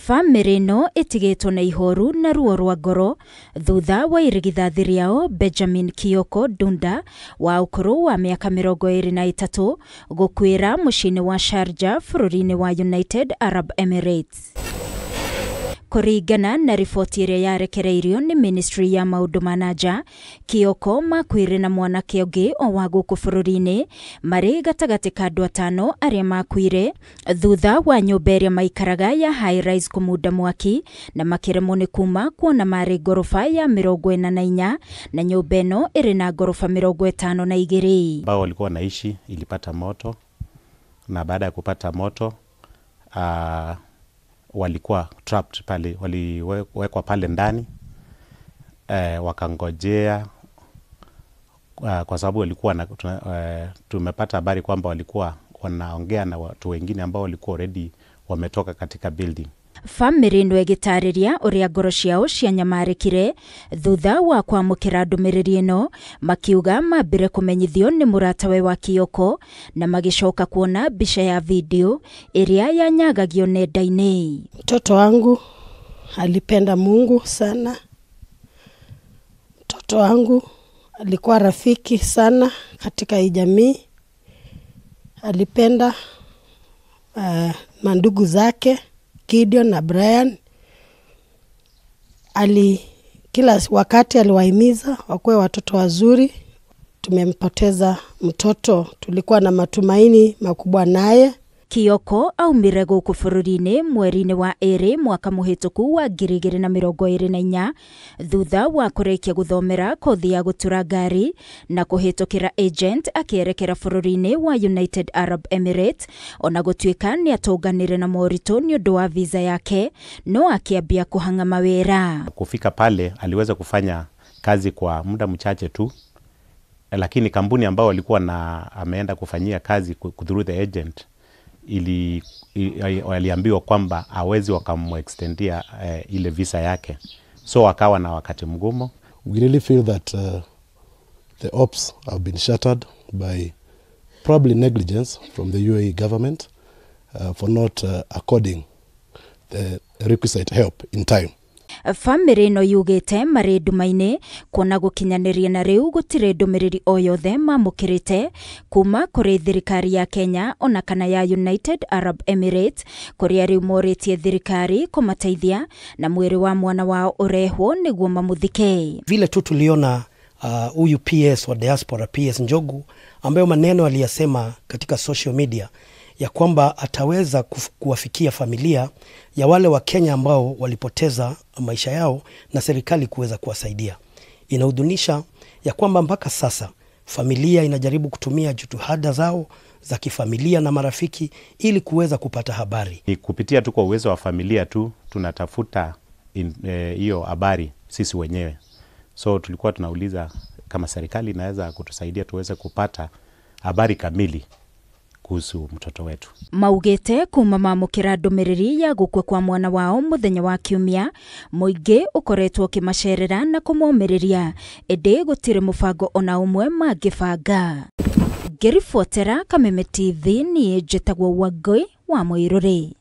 Bamĩrĩ ĩno ĩtigĩtwo na ihoru na ruo rwa ngoro thutha wa irigithathi rĩao Benjamin Kioko Ndunda wa ũkũrũ wa mĩaka 23 gũkuĩra mũciĩ-inĩ wa Sharjah bũrũri-inĩ wa United Arab Emirates. Kũringana na riboti ĩrĩa yarekereirio nĩ Ministry ya maũndũ ma na nja, Kioko makuire na mwanake ũngĩ o wa gũkũ bũrũri-inĩ marĩ gatagatĩ ka andũ 5 arĩa makuire thutha wa nyũmba ĩrĩa maikaraga ya high rise kũmunda mwaki na makĩremwo nĩ kuma kuona marĩ ngoroba ya 44 na nyũmba ĩno ĩrĩ na ngoroba 52. Ambao walikuwa wanaishi ilipata moto, na baada ya kupata moto walikuwa trapped pale, waliwekwa pale ndani, wakangojea kwa sababu walikuwa na, tumepata habari kwamba walikuwa wanaongea na watu wengine ambao walikuwa already wametoka katika building. Bamĩrĩ ĩno ĩgĩtarĩria ũrĩa ngoro ciao cianyamarĩkire thutha wa kwamũkĩra ndũmĩrĩri ĩno, makiuga mambire kũmenyithio nĩ mũratawe wa Kioko na magĩcoka kuona mbica ya video ĩrĩa yanyagagio nenda-inĩ. Mtoto wangu alipenda Mungu sana. Mtoto wangu alikuwa rafiki sana katika hii jamii. Alipenda mandugu zake Gideon na Brian. Kila wakati aliwahimiza wakuwe watoto wazuri. Tumempoteza mtoto, tulikuwa na matumaini makubwa naye. Kioko aumire gũkũ bũrũri-inĩ mweri-inĩ wa 2 mwaka mũhĩtũku wa 2024 thutha wa kũrĩkia gũthomera kothi ya gũtura ngari na kũhĩtũkĩra agent akĩerekera bũrũri-inĩ wa United Arab Emirates. Ona gũtuĩka nĩatũnganire na moritũ nĩ ũndũ wa visa yake, no akĩambia kũhang'a mawĩra. Kufika pale aliweza kufanya kazi kwa muda mchache tu, lakini kampuni ambao walikuwa na ameenda kufanyia kazi through the agent waliambiwa kwamba hawezi wakamuextendia ile visa yake, so akawa na wakati mgumu. We really feel that the hopes have been shattered by probably negligence from the UAE government for not according the requisite help in time. Bamĩrĩ ĩno yugĩte marĩ nduma-inĩ kuona gũkinyanĩria na rĩu gũtirĩ ndũmĩrĩri o yothe mamũkĩrĩte kuma kũrĩ thirikari ya Kenya ona kana ya United Arab Emirates, kũrĩa rĩu morĩtie thirikari kũmateithia na mwĩrĩ wa mwana wao ũrehwo nĩguo mamũthike. Vile tu tuliona huyu PS wa diaspora, PS Njogu, ambayo maneno aliyasema katika social media ya kwamba ataweza kuwafikia familia ya wale wa Kenya ambao walipoteza maisha yao na serikali kuweza kuwasaidia. Inahuzunisha ya kwamba mpaka sasa familia inajaribu kutumia jitihada zao za kifamilia na marafiki ili kuweza kupata habari. Ni kupitia tu kwa uwezo wa familia tu tunatafuta hiyo habari sisi wenyewe. So tulikuwa tunauliza kama serikali inaweza kutusaidia tuweze kupata habari kamili kuhusu mtoto wetu. Maugĩte kuma mamũkĩra ndũmĩrĩri ya gũkua kwa mwana wao mũthenya wa kiumia, mũingĩ ũkoretwo ũkĩmacerera na kũmomĩrĩria, ĩndĩ gũtirĩ mũbango ona ũmwe mangĩbanga. Ngĩribotera Kameme TV, niĩ njĩtagwo Wangũi wa Mũirũrĩ.